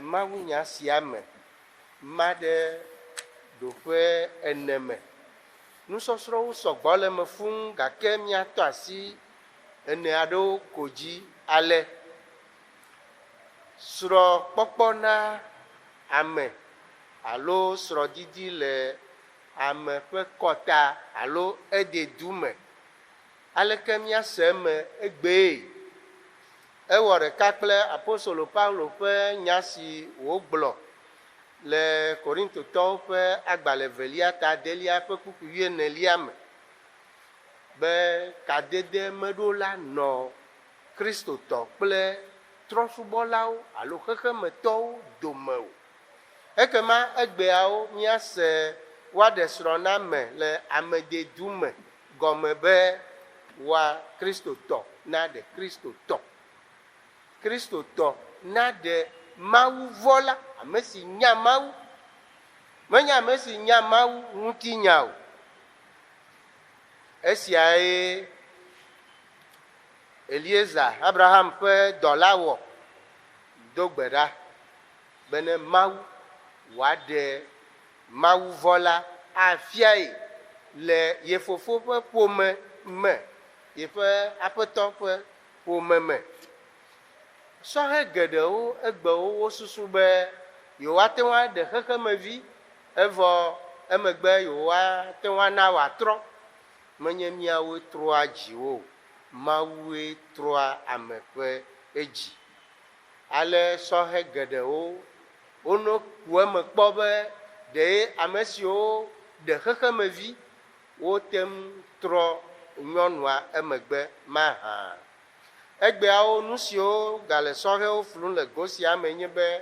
mawunya sia me ma ɖe ɖoƒe ene me. Nusɔsrɔ̃wo sɔgbɔ le eme fũu gake míatɔ asi ene aɖewo ko dzi ale. Srɔ̃kpɔkpɔ na ame alo srɔ̃didi le ame ƒe kɔta alo ededu me. Aleke míase eme egbee? Ewɔ ɖeka kple apostolo Paulo ƒe nya si wògblɔ le Korintotɔwo ƒe agbalẽ evelia ta adelia ƒe kpukpui wuienelia me be kadede meɖo la nɔ Kristotɔ kple trɔ̃subɔlawo alo xexemetɔwo dome o. Ekema egbeawo míase woaɖe srɔ̃ na ame le amededu me gɔme be woa Kristotɔ naɖe Kristotɔ. Kristotɔ naɖe mawuvɔ̃la, ame si nya Mawu. Menye ame si nya Mawu ŋuti nya o. Esiae Eliezer, Abraham ƒe dɔla wɔ, do gbe ɖa bene Mawu wòaɖe mawuvɔ̃la afiae le ye fofo ƒe ƒome me, yeƒe aƒetɔ ƒe ƒome me. Sɔhɛ geɖewo egbewo wosusu be yewoate ŋu aɖe xexemevi evɔ emegbe yewoate ŋu ana wòatrɔ. Menye míawoe trɔa dziwo o, Mawue trɔa ame ƒe dzi. Ale sɔhɛ geɖewo wono ku eme kpɔ be ɖee ame siwo ɖe xexemevi wote ŋu trɔ nyɔnua emegbe mahã. Egbeawo nu siwo gale sɔhɛwo flum le go sia mee nye be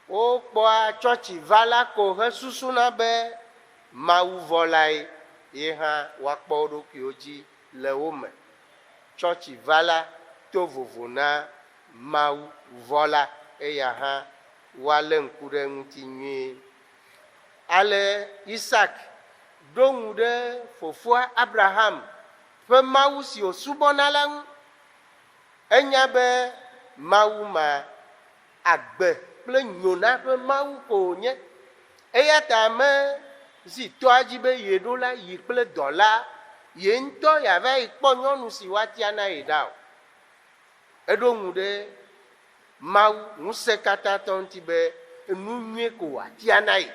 wokpɔa tsɔtsivala ko hesusuna be mawuvɔ̃lae ye hã woakpɔ wo ɖokuiwo dzi le wo me. Tsɔtsivala to vovo na mawuvɔ̃la, eya hã woalé ŋku ɖe eŋuti nyuie. Ale Isak ɖo ŋu ɖe fofoa Abraham ƒe Mawu si wòsubɔna la ŋu. Enya be Mawu ma agbe kple nyona ƒe Mawu ko wònye. Eya ta mezi tɔa dzi be yeɖo la yi kple dɔla ye ŋutɔ yeava yi kpɔ nyɔnu si woatia na ye ɖa o. Eɖo ŋu ɖe Mawu Ŋusẽkatãtɔ ŋuti be nu nyui ko wòatia na ye.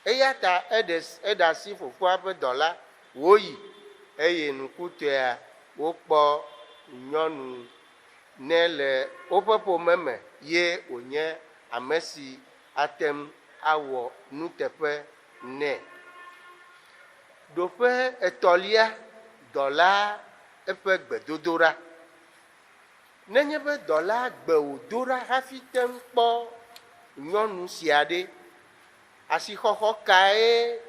Eya ta eɖe eɖe asi fofoa ƒe dɔla wòyi, eye nukutɔea, wokpɔ nyɔnu nɛ le woƒe ƒome me ye wònye ame si ate ŋu awɔ nuteƒe nɛ. Ɖoƒe etɔ̃lia, dɔla eƒe gbedodoɖa. Nenye be dɔlaa gbe wòdo ɖa hafi te ŋu kpɔ nyɔnu sia ɖe, asixɔxɔ kae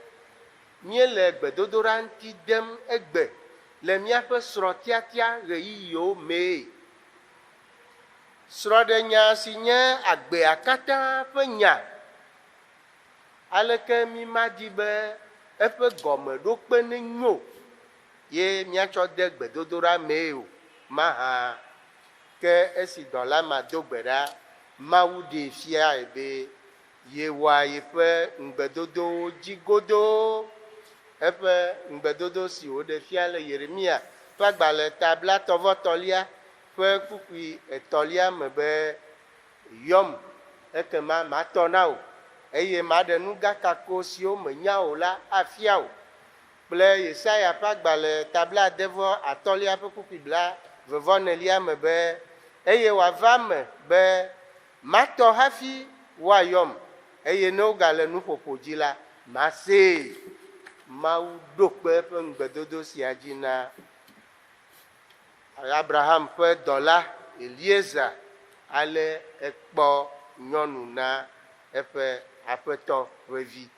míele gbedodoɖa ŋuti dem egbe le míaƒe srɔ̃tiatia ɣeyiɣiwo mee? Srɔ̃ɖenya si nye agbea katã ƒe nya, aleke mímadi be eƒe gɔmeɖokpe nenyo ye míatsɔ de gbedodoɖa mee o mahã? Ke esi dɔla ma do gbe ɖa, Mawu ɖee fiae be yewɔa yeƒe ŋugbedodowo dzi godoo. Eƒe ŋugbedodo si wòɖe fia le Yeremiya ƒe agbalẽ ta blaetɔ̃-vɔ-etɔ̃lia ƒe kpukpui etɔ̃lia me be, Yɔm, ekema matɔ na wò, eye maɖe nu gã kako siwo mènya o la afia wò. Kple Yesaya ƒe agbalẽ ta blaade-vɔ-atɔ̃lia ƒe kpukpui blaeve-vɔ-enelia me be, Eye wòava eme be matɔ hafi woayɔm, eye ne wogale nuƒoƒo dzi la, masee. Mawu ɖo kpe eƒe ŋugbedodo sia dzi na Abraham ƒe dɔla Eliezer ale ekpɔ nyɔnu na eƒe aƒetɔ ƒe vi.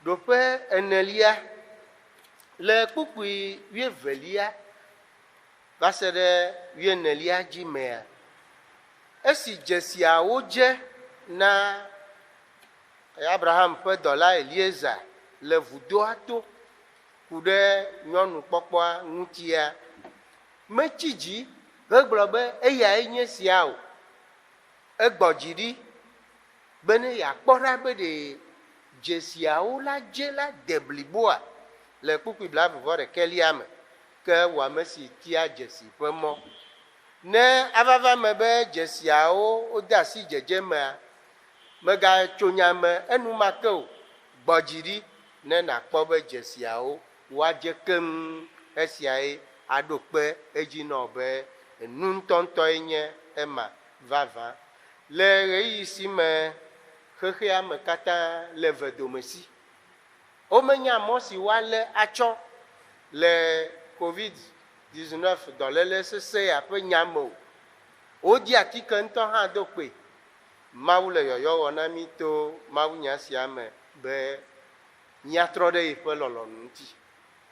Ɖoƒe enelia, le kpukpui wuievelia va se ɖe wuienelia dzi mea, esi dzesiawo dze na Abraham ƒe dɔla Eliezer le vudoa to ku ɖe nyɔnukpɔkpɔa ŋutia, metsi dzi hegblɔ be eyae nye sia o. Egbɔ dzi ɖi bene yeakpɔ ɖa be ɖe. Dzesiawo la dze la de bliboa le kpukpui blaeve-vɔ-ɖekɛlia me, Ke wò ame si tia dzesi ƒe mɔ. Ne ava va eme be dzesiawo wode asi dzedze mea, mègatso nya me enumake o, gbɔ dzi ɖi ne nàkpɔ be dzesiawo woadze keŋ. Esiae aɖo kpe edzi na wò be nu ŋutɔŋutɔe nye ema vavã. Le ɣeyiɣi si me xexea me katã le vedomesi, womenya mɔ si woalé atsɔ le Covid 19 dɔléle sesẽ ya ƒe nya me o. Wodi atike ŋutɔ hã do kpoe. Mawu le yɔyɔ wɔ na mí to mawunya sia me be míatrɔ ɖe yeƒe lɔlɔ̃nu ŋuti.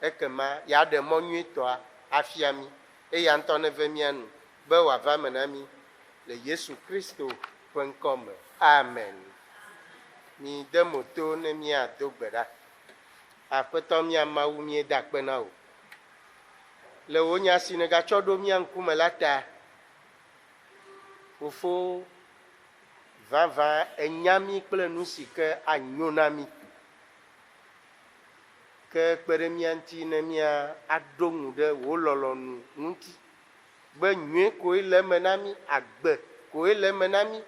Ekema yeaɖe mɔ nyuitɔa afia mí. Eya ŋutɔ neve mía nu be wòava eme na mí le Yesu Kristo ƒe ŋkɔ me. Amen. Mide mo to ne míado gbe ɖa. Aƒetɔ mía Mawu, míeda akpe na wò le wò nya si nègatsɔ ɖo mía ŋkume la ta. Fofo, vavã ènya mí kple nu si ke anyo na mí. Ke kpe ɖe mía ŋuti ne míaɖo ŋu ɖe wò lɔlɔ̃nu ŋuti, be nyui koe le eme na mí, agbe koe le eme na mí.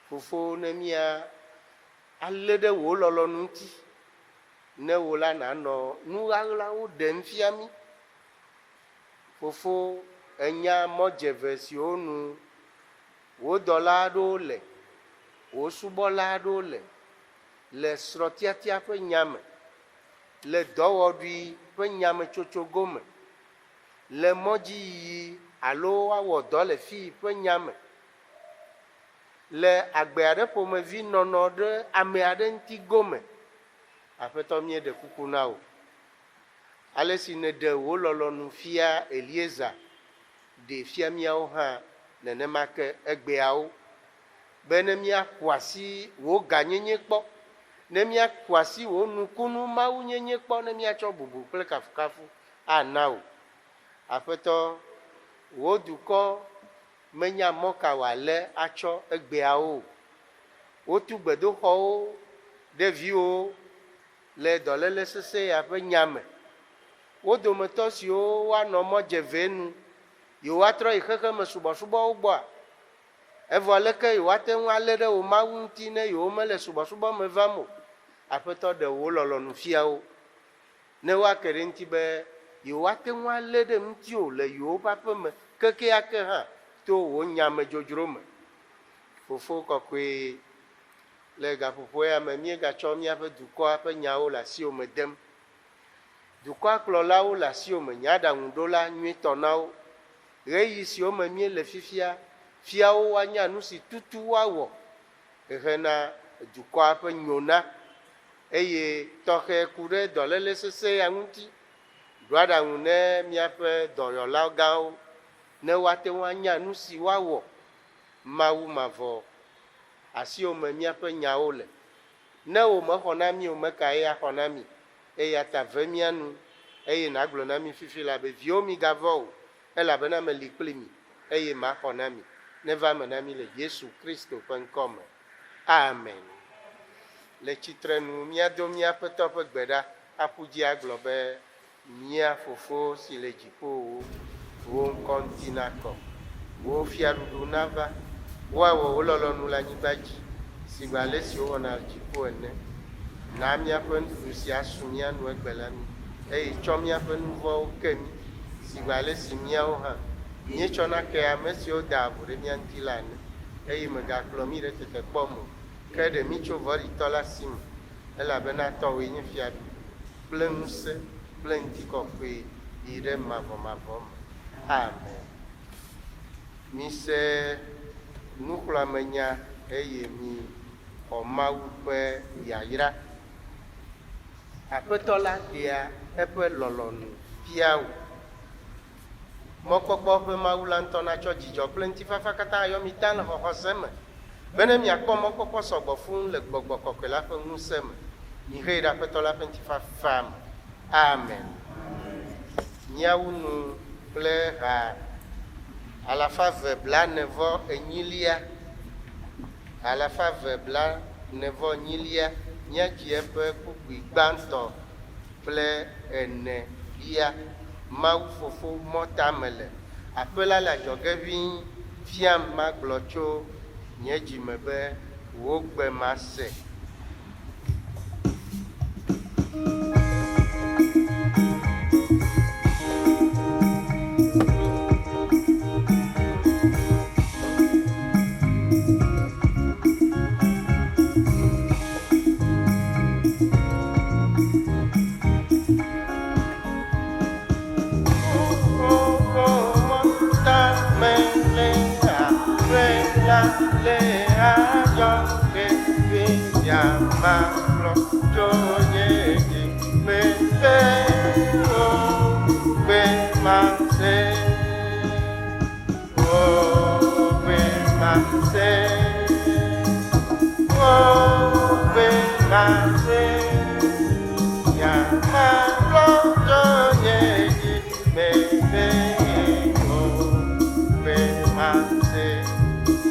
Fofo, ne míalé ɖe wò lɔlɔ̃nu ŋuti, ne wò la nànɔ nu ɣaɣlawo ɖem fia mí. Fofo, ènya mɔ dzeve siwo nu wò dɔla aɖewo le, wò subɔla aɖewo le, le srɔ̃tiatia ƒe nya me, le dɔwɔɖui ƒe nyametsotso gome, le mɔdziyiyi alo woawɔ dɔ le fii ƒe nya me, le agbe aɖe ƒomevi nɔnɔ ɖe ame aɖe ŋuti gome. Aƒetɔ, míeɖe kuku na wò. Ale si nèɖe wò lɔlɔ̃nu fia Eliezer, ɖee fia míawo hã nenema ke egbeawo, be ne míaƒo asi wò gãnyenye kpɔ, ne míaƒo asi wò nukunu mawunyenye kpɔ, ne míatsɔ bubu kple kafukafu ana wò. Aƒetɔ, wò dukɔ menya mɔ ka wòalé atsɔ egbeawo o. Wotu gbedoxɔwo ɖe viwòwo le dɔléle sesẽ ya ƒe nya me. Wo dometɔ siwo woanɔ mɔ dzevee nu yewoatrɔ yi xexeme subɔsubɔwo gbɔa? Evɔ aleke yewoate ŋu alé ɖe wo Mawu ŋuti ne yewomele subɔsubɔ me vam o? Aƒetɔ ɖe wò lɔlɔ̃nu fia wo, ne woake ɖe eŋuti be yewoate ŋu alé ɖe ŋutiwò le yewoƒe aƒeme kekeake hã to wò nya me dzodzro me. Fofo Kɔkɔe, Le gaƒoƒo ya me míegatsɔ míaƒe dukɔa ƒe nyawo le asiwò me dem. Dukɔa kplɔlawo le asiwò me, nye aɖaŋuɖola nyuitɔ na wo. Ɣeyiɣi siwo me míele fifia fia wo woanya nu si tutu woawɔ hena dukɔa ƒe nyona eye tɔxɛ ku ɖe dɔléle sesẽ ya ŋuti. Ɖo aɖaŋu ne míaƒe dɔyɔla gãwo ne woate ŋu anya nu si woawɔ. Mawu mavɔ asiwò me míaƒe nyawo le. Ne wò mexɔ na mí o, mekae axɔ na mí? Eya ta ve mía nu, eye nàgblɔ na mí fifi laa be, Viwo, migavɔ̃ o, elabena meli kpli mi, eye maxɔ na mi. Neva eme na mí le Yesu Kristo ƒe ŋkɔ me. Amen. Le tsitrenu míado mía Aƒetɔ ƒe gbe ɖa aƒu dzi agblɔ be, Mía Fofo si le dziƒowo, wò ŋkɔ ŋuti nakɔ. Wò fiaɖuɖu nava. Woawɔ wò lɔlɔ̃nu le anyigba dzi sigbe ale si wowɔna le dziƒo ene. Na míaƒe nuɖuɖu si asu mía nu egbe la mí, eye tsɔ míaƒe nu vɔ̃wo ke mí sigbe ale si míawo hã míetsɔna kea ame siwo daa vo ɖe mía ŋuti la ene. Eye mègakplɔ mí ɖe tetekpɔ me o, ke ɖe mí tso vɔ̃ɖitɔ la si me, elabena tɔwòe nye fiaɖuɖu, kple ŋusẽ kple ŋutikɔkɔe yi ɖe mavɔmavɔ me. Amen. Mise nuxlɔ̃amenya eye mixɔ Mawu ƒe yayra. Aƒetɔ la ɖea eƒe lɔlɔ̃nu fia wò. Mɔkpɔkpɔ ƒe Mawu la ŋutɔ natsɔ dzidzɔ kple ŋutifafa katã ayɔ mi taŋ le xɔxɔse me, bene miakpɔ mɔkpɔkpɔ sɔgbɔ fũu le Gbɔgbɔ Kɔkɔe la ƒe ŋusẽ me. Mihee ɖe Aƒetɔ la ƒe ŋutifafa me. Amen. Míawu nu kple ha alafa eve blaene vɔ enyilia, ha alafa eve bla. ene vɔ enyilia, míadzi eƒe kpukpui gbãtɔ kple enelia. Mawu Fofo mɔta mele. Aƒe la le adzɔge ʋĩi, fiam magblɔ tso nye dzime be wò gbe mase.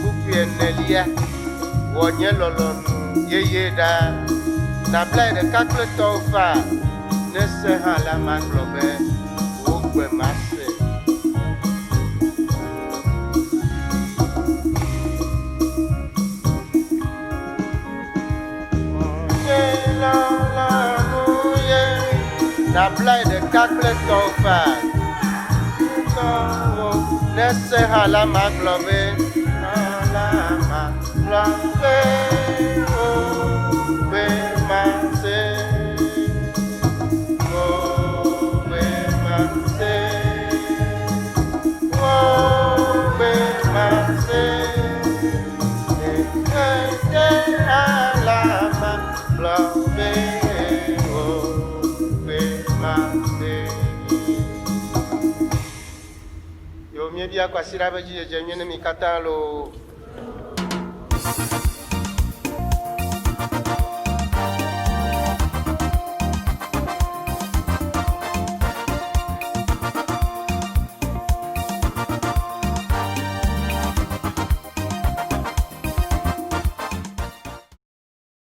Kpukpui enelia, wɔ nye lɔlɔ̃nu yeye ɖaa. Nablae ɖeka kple tɔwò faa, ne sẽ hã la magblɔ be wò gbe mase. Nye lɔlɔ̃nu ye nablae ɖeka kple tɔwò faa. Tɔwò ne sẽ hã la magblɔ be la magblɔ be wò gbe mase. Wò gbe mase. Wò gbe mase. Ete ala magblɔ be wò gbe mase. Yo míebia kwasiɖa ƒe dzidzedze nyui ne mi katã loo.